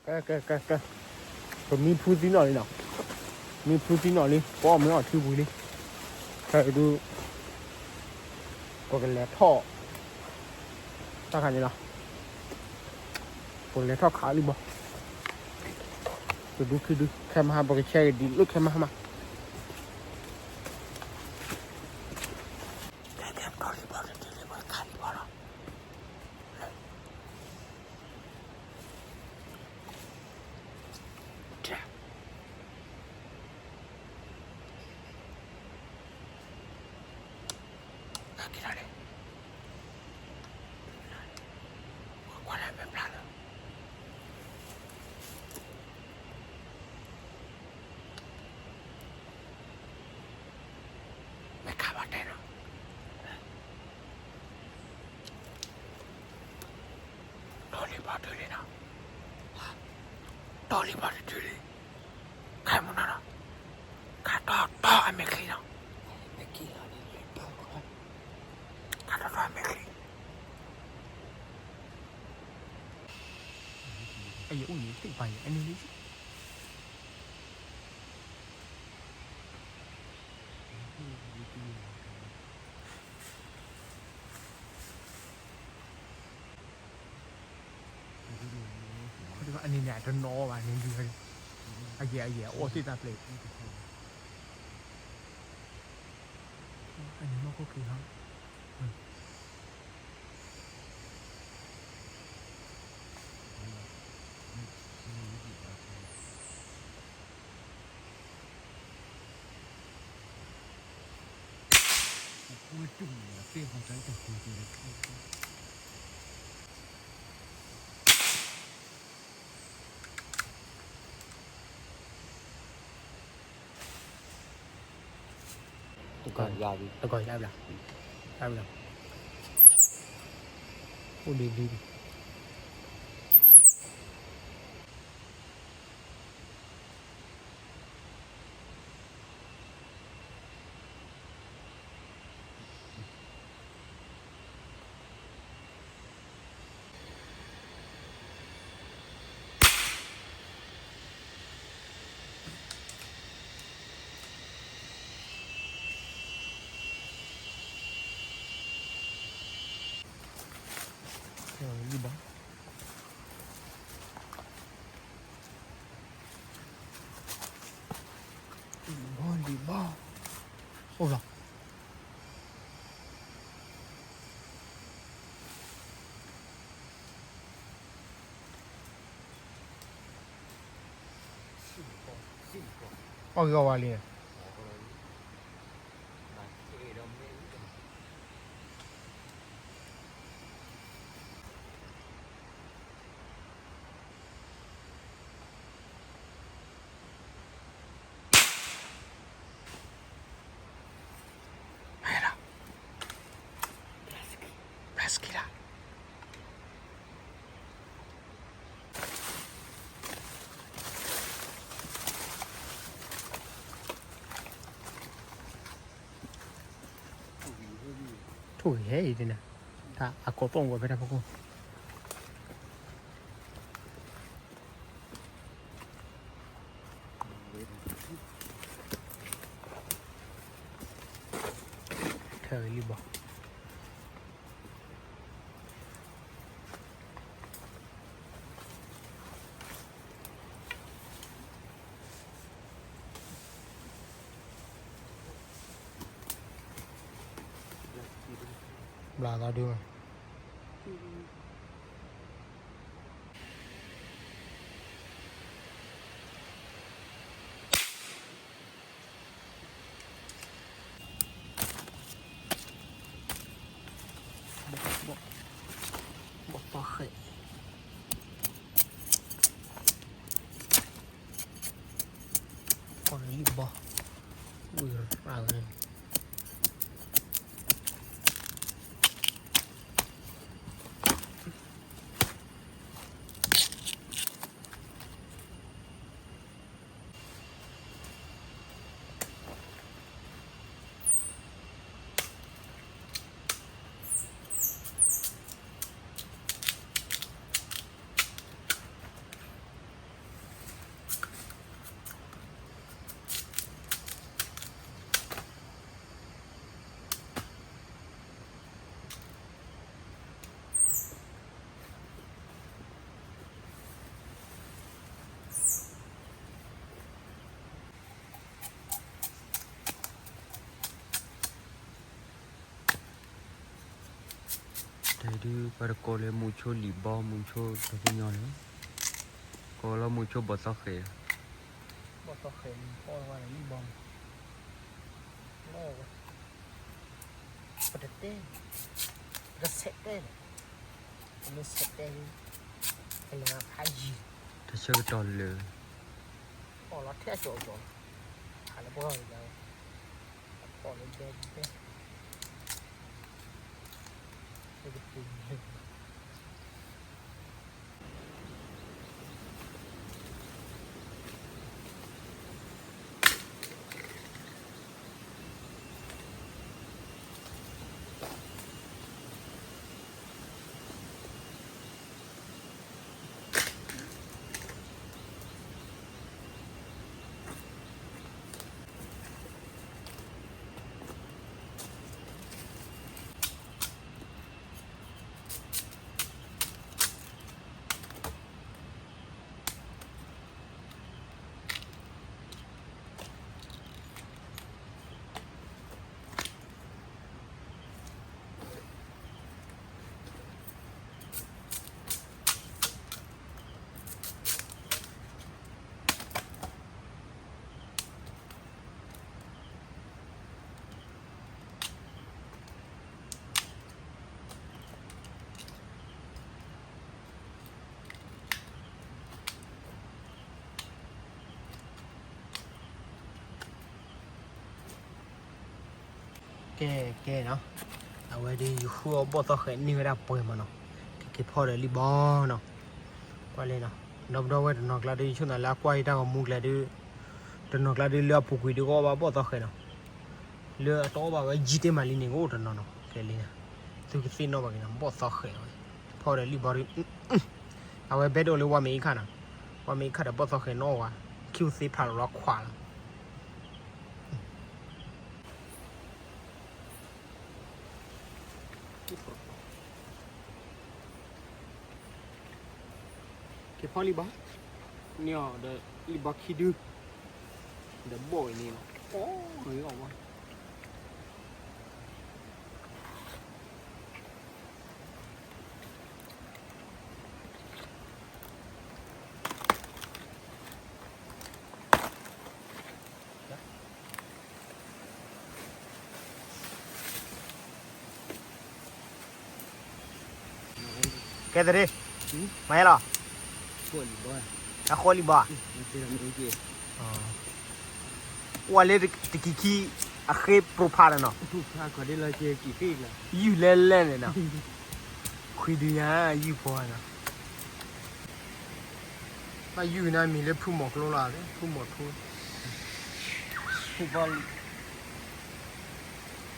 ကဲ ကဲ ကဲ ကဲ, ပမံဖုသံနီၣ်လံနီၤ, မံဖုသံနီၣ်လံ, ပအီၣ်မ့ၤအီထံဝံၤလံ, ခဲအံၤဒုး ပကလဲၤထီၣ် တၢ်ခါန့ၣ်လီၤ, ပကလဲၤထီၣ်ခးလံဘီ, တဒုခံဒု ခဲမဟါ ပကဆဲက့ၤဒံးလၢခဲမဟါမး, ကဲ ကဲ ပတီၢ်လံဘီ တတုၤလံ ပကခးလံဘီလီၤ. မ့ၢ်ခးဘၣ်တဲနီၤ, တီၢ်လံဘီတုၤလံနီၤ, တီၢ်လံဘီတတုၤလံ, ခးမုၢ်နီၤနီၤ, ခးတီၢ်တီၢ်အမဲာ်ချံနီၤ, ခးတီၢ်တီၢ်အမဲာ်ချံ, အယအိၣ်န့ၣ် သ့ၣ်ပာ်ယဲ အန့ၣ်လံ အန့ၣ်န့ၣ် အတနီၤဘၣ်န့ၣ် အယဲၢ်အယဲၢ် အအိၣ်သ့ၣ်တၢ်ပျဲၢ်, အန့ၣ်မ့ၢ်ခိၣ်က့ၤဟီ တကီၢ်ယါဘျီ, ယါဘျီ, အိၣ်ဒံးဒံး လံဘီ, လံဘီ, အိၣ်လီၤ. အီၣ်ဂ့ၤအီၣ်ဝါလံ. ထိၣ်ဂ့ၤဟဲအံၤဒ်န့ၣ်, တၢ်အကိးသီၣ်ဝဲဖဲတၢ်ဖီခိၣ် ထၢလံဘီ. ဘျးသးဒုး ဘီၣ်ဃဲး, ပီၣ်လံဘီ, ဝံၤရၣ်ဝဲ. ဒုးပှၤတကိးလၢမူဆိလံာ်ဘီ မူဆိတကညီလၢ ကိးလီၤမူဆိဘီၣ်သီဃဲး, ဘီၣ်သီဃဲးန့ၣ် ပီၣ်ဝဲလံာ်ဘီန့ၣ် လီၤဝဲ, ပတတဲ, ပတဆဲးတဲန့ၣ်, ပမ့ၢ်ဆဲးတဲ, ပလဲၤဖးယံၤ, တဆၢကတီၢ်လၢ ပီၣ်လီၤထဲအကၠီၤကၠီၤ, ဟးလၢပီၣ်လီၤယၤဝဲ, ပီၣ်လၢဘဲဘဲ ကဲ ကဲနီၤ, အဝဲဒ်ယဃုအီၣ်ဘီၣ်သီဃဲးန့ၢ်ဝဲဒၣ်ပှဲၤမးနီၤ, ကက့ၤဖီၣ်ဒီးလံာ်ဘီနီၤ, ကွၢ်လံနီၤ, ဒီပုၢ်ဒီဝဲၢ်တနီၤကျါဒုး ယဆိကမိၣ်လၢအကွၢ်ယတၢ်ဂီၤမူကျါဒုး, တနီၤကျါဒုးလၢအပူၤကွံာ်ဒုးကအီၣ်ဘၣ်ဘီၣ်သီဃဲးနီၤ, လၢအတအီၣ်ဘၣ်ဝဲယံာ်တ့ၢ်မးလံန့ၣ် ကအိၣ်တနီၤနီၤ, ကဲလံ, သုကသ့ၣ်နီၣ်ဘၣ်က့ၤနီၤ ဘီၣ်သီဃဲးဝဲ, ဖီၣ်ဒီးလံာ်ဘီဒုး အဝဲဘဲဒိၣ်လၢဝါမ့ၤအံခၣ်နီၤ, ဝါမ့ၤအံခၣ်ဒီးဘီၣ်သီဃဲးနီၣ်ဝါ, ခံသ့ဖးလီၤခွးလီၤ. က့ၤဖီၣ်လံာ်ဘီ, န့ၢ်အီၤဒီးလံာ်ဘီခံဒု, ဒီးဘီၣ်အံၤန့ၣ်လီၤ, အီၣ်ဂ့ၤအီၣ်ဝဲ ကဲသရ့, မၤယဲလီၤ, အဃိလံာ်ဘီ, အဃိလံာ်ဘီ, အိၣ်ဝဲလၢတကံၤခံ, အဃ့ပြိဖးလီၤနီၤ, ယုၢ်လဲၤလဲၤန့ၣ်နီၤ, ခွံဒုညါယုၢ်ဖိနီၤ, ဘၣ်ယုၢ်ကနၣ်မံၤလၢဖုမီၤကျိလီၤ, ဖုမီၤထူ, ဖုဘီလံ,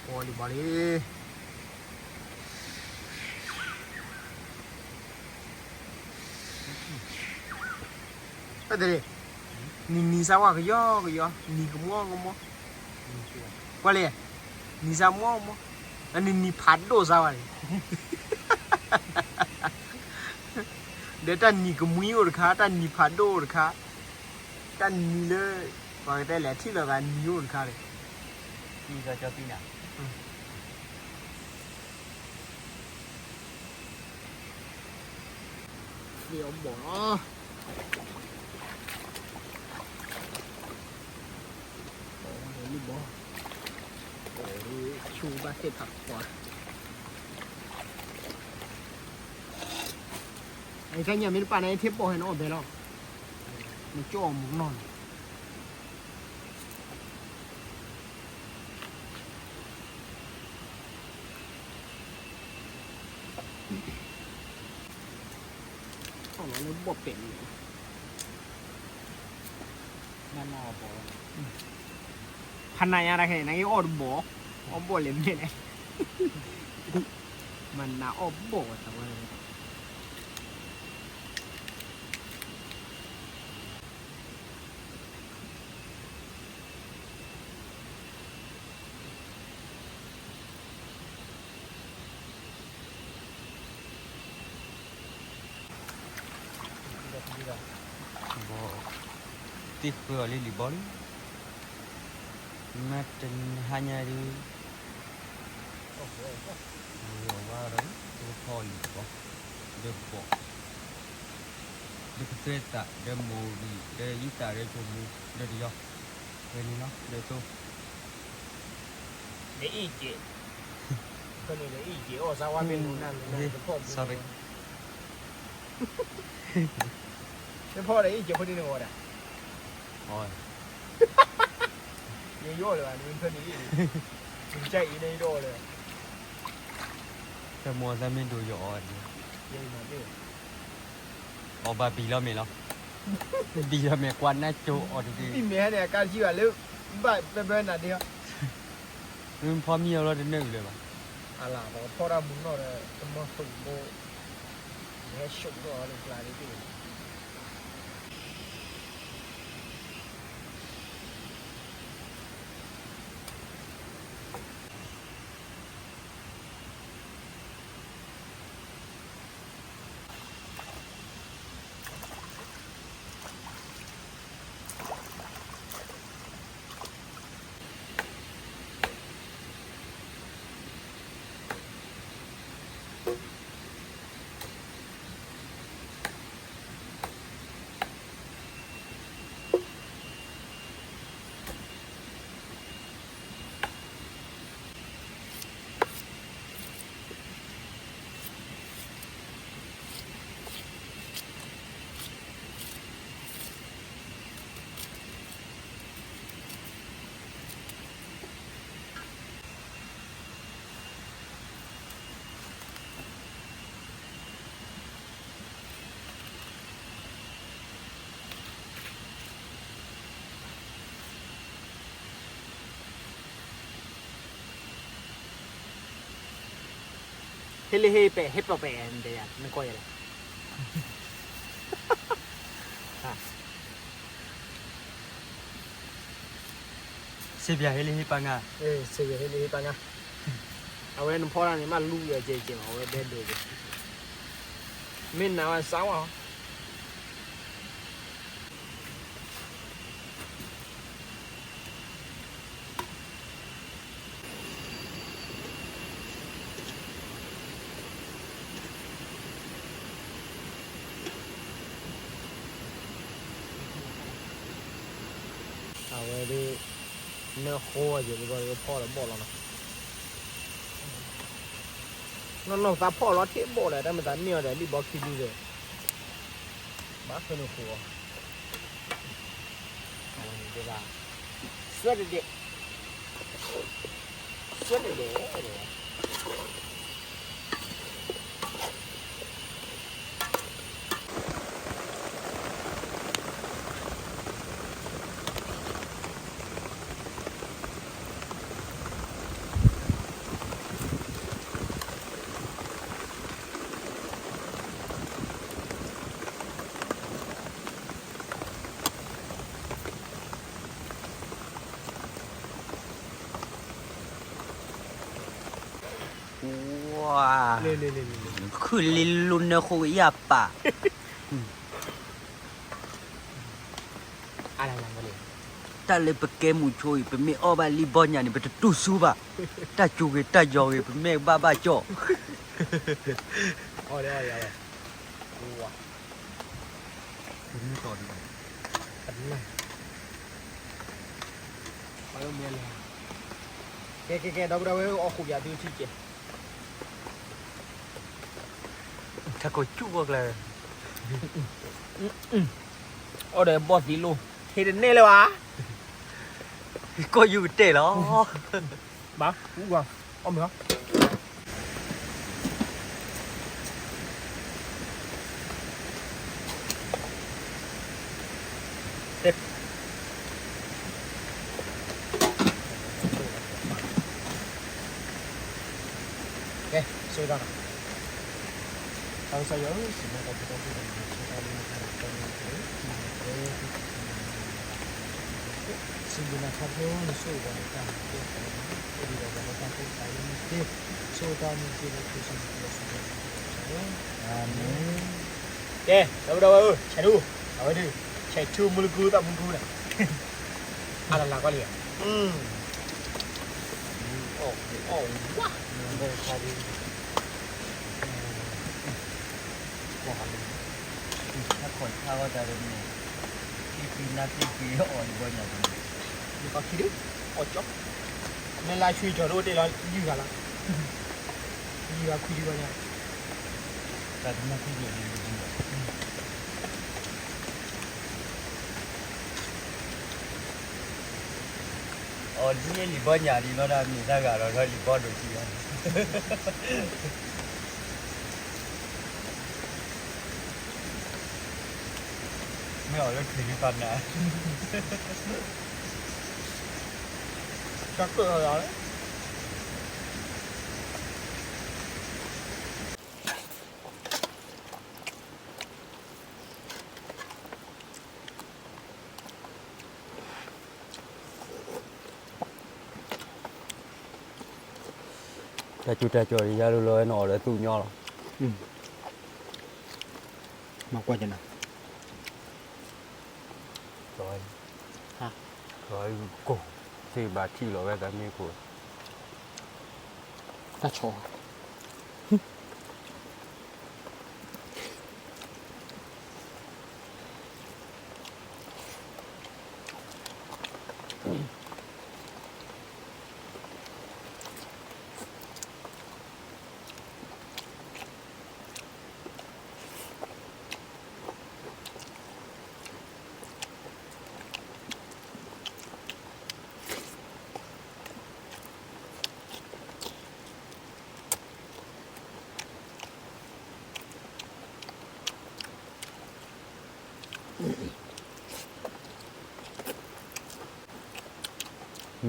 ဘီလံဘီလံ. နံၤနံၤစါဝါကယီကယီ, နံၤကမီကမီ, ကွၢ်လံ, နံၤစါမီကမီ, နံၤနံၤဖးဒိၣ်စါဝါန့ၣ်, ဒီးတၢ်နံၤကမှံအိၣ်တခါ, တၢ်နံၤဖးဒိၣ်အိၣ်တခါ, တၢ်နံၤလၢ ပှၤကတဲလဲၣ် ထံၣ်လိာ်သးနံၤအိၣ်တခါန့ၣ်, နံၤကီကီသံနၤ ဃ့အီၣ်ဘီၣ်လီၤ. ဘီၣ်လံဘီၣ်, ဆူဘၣ်သ့ၣ်ဖးခွါ, အတၢ်ညၣ်မ့ၢ်တပာ်န့ၣ် ထ့ဘီၣ်ဟဲနအီၣ်ဘဲလီၤ, နကၠီၣ်အီၣ်မူနီၢ်န့ၣ် ထီၣ်လီၤလၢဘီၣ်ပဲာ်န့ၣ်, ဖးနးညါတၢ်ခဲအံၤ နကအီၣ်တဘီၣ်, အီၣ်ဘီၣ်လဲၣ်မဲာ်လဲၣ်, မၤနးအီၣ်ဘီၣ်ဝဲသးဝဲ ဘီၣ်, တ့ၢ်ဃုအီၤလံလံဘီလံ, မ့ၢ်တဟါညါဒုး, ဝါဒီး, ဖီလံၤကီး, ဒီးဘီၣ်, ဒီးကသွဲသး, ဒီးမိၢ်ဂံၢ်, ဒီးယံသး, ဒီးကိၣ်မူ, ဒီးတယီ, ဝဲန့ၣ်လီၤ, ဒီးသိ, ဒီးအ့ၣ်က့း, ဖဲန့ၣ်ဒီးအ့ၣ်က့း အီၣ်စါဝါမ့ၢ်လိာ်နၤန့ၣ် နဖီၣ်မူ, နဖီၣ်ဒီးအ့ၣ်က့းဖိန့ၣ်နဂီၢ်ဒၣ်, ယယီၣ်လၢၤဘၣ် နမ့ၢ်ဖဲန့ၣ်အ့ၣ်, နကစၢ်အ့ၣ်န့ၣ်ယဒီးလၢ တၢ်မိၢ်သၣ်မ့ၢ်ဒိယီၤအီၤ, အီၣ်ဘၣ်ဘံလီၤမဲာ်လီၤ, ဘံလီၤမဲာ်ကွၢ်နၢ်ကၠိအီၤတဒု, ဘံမဲာ်ဟဲန့ၣ် အကါတဆံဘၣ်လၢ, ဘၣ်ပၢပၢနၤဒ့, မ့ၢ်ဖီမံအီၤလီၤတနၢ်အုၣ်လၢၤဘၣ်, အလၢပကဖီၣ်တၢ်မူနီၣ်ဒီး တမီၢ်ဆိၣ်ဘိ, ယဟဲဆိၣ်ဘိအီၤလၢကျါဒ်သ့ၣ် ဟ့လ့ဟ့ပဲး ဟ့ပီၣ်ပဲး နကိးယၤလဲၣ်, စ့ပၠးဟ့လ့ဟ့ပၠး, စ့ပၠးဟ့လ့ဟ့ပၠး, အဝဲနဖီၣ်တၢ်န့ၣ် မ့ၢ်လူယီၤကဲကဲမး အဝဲဒဲဒိးကဲ, မ့ၢ်နၤဝဲစးဝါ အဝဲဒၣ် နၢဃိအီၤကဲး ပကဖီၣ်ဒီးဘီၣ်လီၤနီၤ, နီၢ်နီၢ်သးဖီၣ်လီၤထံၣ်ဘီၣ်ဒီး တၢ်မ့ၢ်သးန့ၢ်အီၤဒီး လံၣ်ဘီခံဒုဒီး ဘၣ်ဃုနဃိအီၤ, အဝဲန့ၣ်ဒၣ် စွဲတဒဲး, စွဲတဒဲး ဝါ, ခုၣ်လ့လိနၢဃိအယၢ်ပာ်, တၢ်လၢပကဲမုၢ်ဆိအံၤ ပမ့ၢ်အီၣ်ဘၣ်လံဘီညါန့ၣ် ပတတူၢ်ဆူဘၣ်, တၢ်စူၤဂ့ၤတၢ်ယီၤဂ့ၤ ပမ့ၢ်ဘၣ်ဘၣ်ကၠီၣ် ကဲ ကဲ ကဲ ဒီပုၢ်ဒီဝဲၢ် အီၣ်ဃုာ်ပၠးသုထံကဲး, ထးခိၣ်ကၠူၣ်ဘီကျါ, အီၣ်ဒီးဘီၣ်သံလိၣ်, ဟ့ၣ်တန့ၢ်လၢၤဘၣ်, ကီၢ်ယူၢ်ကတဲာ်လီၤ, ဘၣ်, အီၣ်မ့ၤလီၤ. ကဲ, ဆိၣ်ဂ့ၤတၢ်, တၢ်ကစၢ်ယွၤဧၢ, စံးဘျုးနၤခီဖျိနဖိသၣ်, စံးဘျုးနၤခီဖျိနဆိၣ်ဂ့ၤပှၤန့ၣ် တၢ်မၤကဲသးန့ၣ်, အိၣ်ဒီးပှၤလၢတၢ်သူၣ်ဖးလၢနသ့, ဆိၣ်ဂ့ၤတၢ်မ့ၢ်တ့ၢ်လၢခရံာ်အမံၤ အၤမ့ၣ်. ကဲ, ဒီပုၢ်ဒီဝဲၢ်ဧၢ, ဆဲးဒူ, အဝဲဒၣ်, ဆဲးဆူမူလကူသးမူကူန့ၣ်, အလၢလၢကွၢ်လံ, အီၣ်, အီၣ်ဝါ, ခါဒုး, ခါဒုး တၢ်ခိၣ်ဆါဝဲတၢ်တမ့ၢ် သ့ၣ်ဃံနါသ့ၣ်ဃံအီၣ်လံဘီညါတမ့ၢ် ယကီၢ်ခံဒု အီၣ်ကၠီ မ့ၢ်လါဆွံကၠီၤတအိၣ်တ့ၢ်လီၤ ယုၢ်ဂၤလီၤ ယုၢ်ဂၤခွံဒုဘီညါ တၢ်တမူခွံဒု အီၣ်လံလံဘီညါလံလီၤ တၢ်မ့ၢ်တၢ်ဂၤလီၤ လီၤလံဘီဒိၣ်ကံယါ မ့ၢ်အီၣ်လၢထွံၣ်ဒုပာ်နၤ တၢ်ကၢၣ်လီၤ တၢ်ကၠူတၢ်ကၠီၤယါလိၤလီၤဝဲ နအီၣ်လၢသူၣ်ညီလီၤ မၤကွၢ်ကနၤ ကၠီၤ ကၠီၤ ကိၢ် သ့ၣ်ဘၣ်ထံၣ်လီၤဝဲတၢ်မ့ၢ်ခိၣ် တၢ်ဆီ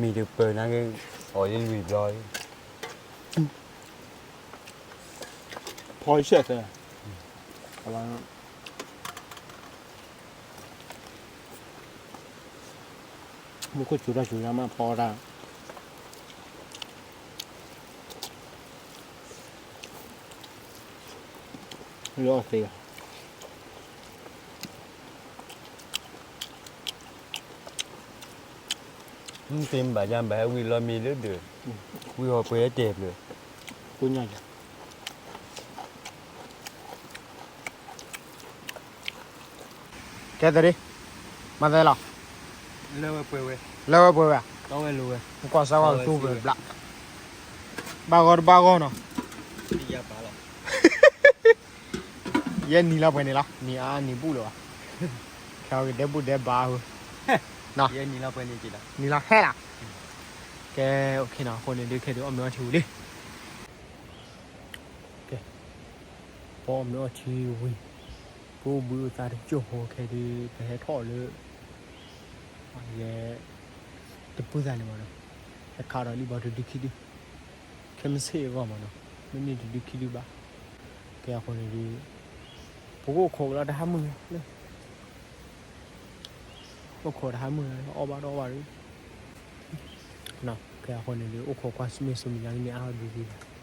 မံၤတပၢၤနာ်က့ အီၣ်လံလွံၢ်ဘျီလံ ဖီစဲးသၢ မူခိၣ်စူၤတၢ်စူၤတၢ်မးဖီတၢ် လၢအီၣ်သ့လီၤ မ့ၢ်သ့မ့ၢ်ဘၣ်ယါဘၣ်ဟဲဝံၤလီၤမံၤဒၢဒၢး ဝံၤဟီၣ်ပှဲၤတဲာ်ဖျၢၣ် ကိညါယၤ ကဲသရံး မၤသဲလီၤ လၢဝဲပှဲၤဝဲ လၢဝဲပှဲၤဝဲ တီဝဲလိၤဝဲ ကွၢ်စၢ်ကွၢ်ကတူၢ်ပှဲၤဘျး ဘၣ်ဂီၤတဘၣ်ဂီၤနီၤ ယဲနံၤလီၤပှဲၤန့ၣ်လီၤ နံၤအါနံၤဘူၣ်လၢၤဘၣ် ခဲအံၤကဒဲဘူၣ်ဒဲဘါဧၢ နံၤလီၤဟဲလီၤ ကဲ အိၣ်ခ့နီၤ အဃိန့ၣ်ဒုးခဲဒုးအီၣ်မ့ၤအီထံဝံၤလံ ကဲ ပအီၣ်မ့ၤအီထံဝံၤ ပအိၣ်ဘှံးအိၣ်သါတကၠိၢ်ဖိခဲဒုး ပဟဲထီၣ်အီၤလၢ ယဲ တပုၢ်သးလံမးနီၤ ဟဲခးဒီးလံဘီတဒုခံဒု ခဲမုၢ်ဆ့ၣ်အဂီၢ်မးနီၤ မ့ၢ်န့ၢ်တဒုခံဒုဘၣ် ကဲအဃိန့ၣ်ဒုး ပကအိၣ်ခိးကလီတဟါမုၢ်လၢ အိၣ်ခိးတဟါမုၢ်လၢ အီၣ်ဘၣ်တအီၣ်ဘၣ်ဒုး ကဲအဃိန့ၣ်ဒုး အိၣ်ခိးကွၢ်မ့ၢ်ဆူမဲာ်ညါကန့ၢ်အါထီၣ်ဒုးဒုးဘၣ်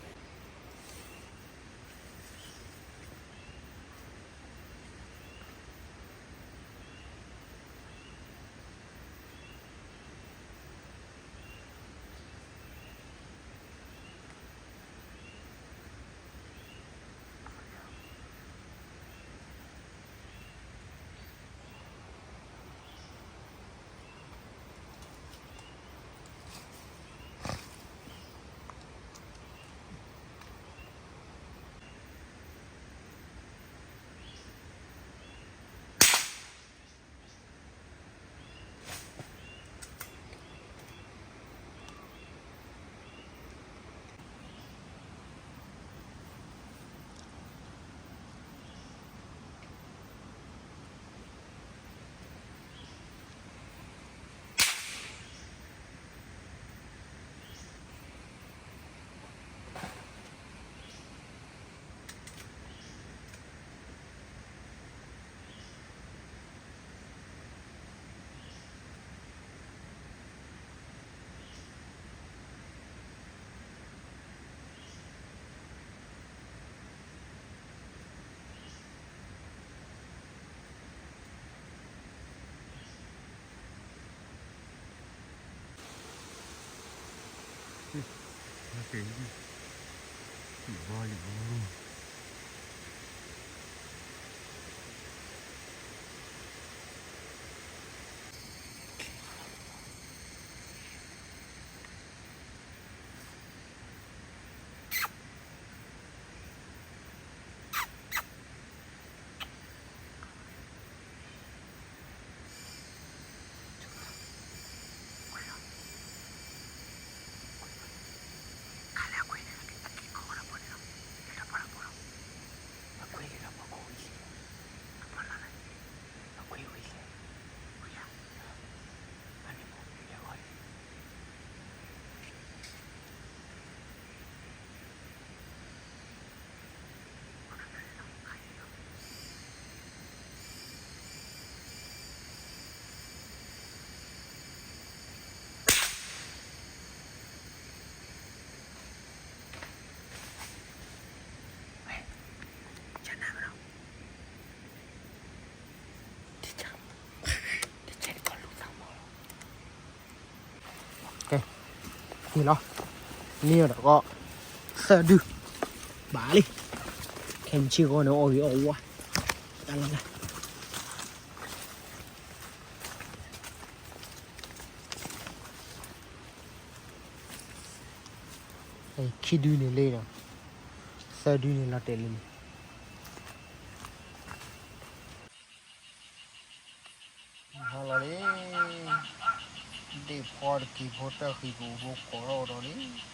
က့ၤလီၤ, န့ၢ်အီၤဒီးကီး သၢဒု, ဘၣ်လံ, ခဲမုၢ်ဆ့ၣ်ဂီၤန့ၣ် အီၣ်ဂ့ၤအီၣ်ဝါ, တၢ်လီၤလၢ ခံဒုန့ၣ်လံဒီး သၢဒုန့ၣ် လီၤတဲာ်လံန့ၣ် ဟါလီၤလံ, ဒ့ၣ်ဖီတက့ၤဖိတၢ်ဃံးပူၤဖိကိးထီၣ်ဒီးလံ.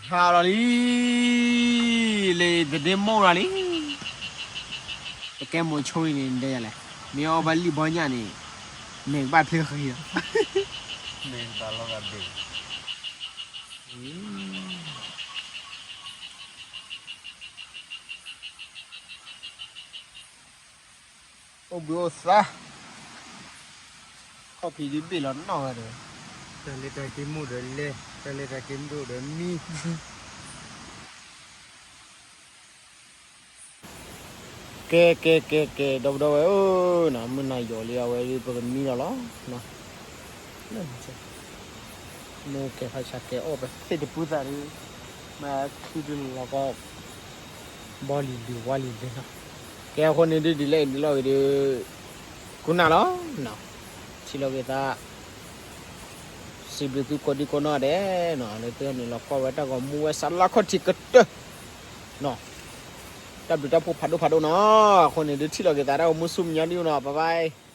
ဟါလီၤလံ, လၢသဒ့မိၢ်လီၤလံ, ပကဲမိၤဆိအံၤန့ၣ် ဒ်လဲၣ်, မ့ၢ်အီၣ်ဘၣ်လံၣ်ဘီညၣ်န့ၣ် မဲာ်ကဘၣ်ဖျ့ဃံလီၤ, မ့ၢ်တၢ်လီၤဂာ်ဘ့ၣ် အိၣ်ဘှံးအိၣ်သါ, ခီၣ်ဖံးဒုးဘ့ၣ်လီၤနီၢ်ဂၤဒီး, တၢ်လၢတၢ်က့ၤမိၢ်ဒီးလဲၤ, တၢ်လၢတၢ်က့ၤမိၢ်ဒီးမံ ကဲ ကဲ ကဲ ကဲ ဒီပုၢ်ဒီဝဲၢ်ဧၢ, မုၢ်နၤယီၤလံ အဝဲဒုး ပကမံလီၤလီၤ, မ့ၢ်ကဲဖးဆါကဲအီၣ်ပသ့ၣ်တပုၢ်သးဒုး, မ့ၢ်ခံဒုးလီၤကီး, ဘီလံၤဒုး ဝါလံၤဒုးနီၤ, ကဲအဃိန့ၣ်ဒုး ဒ်လဲၣ်အံၤဒုးလီၤဝံၤဒီး, ကိးနၢ်လီၤ, ထံၣ်လိာ်က့ၤသး စံးဘျုးသုကိးဒံကိးနီၢ်ဒဲးနီၤ, လၢသုဟဲနုာ်လီၤကွၢ်ဝဲတၢ်ဂီၤမူဝဲစးလါခီၣ်ထံးကတၢၢ်နီၤ, တၢ်ဘျုးတၢ်ဖှိၣ်ဖးဒိၣ်ဖးဒိၣ်နီၤ, အဃိန့ၣ်ဒုးထံၣ်လိာ်က့ၤသးတၢ်ဂီၤမူဆူမဲာ်ညါဒ်အံၤနီၤ, bye bye.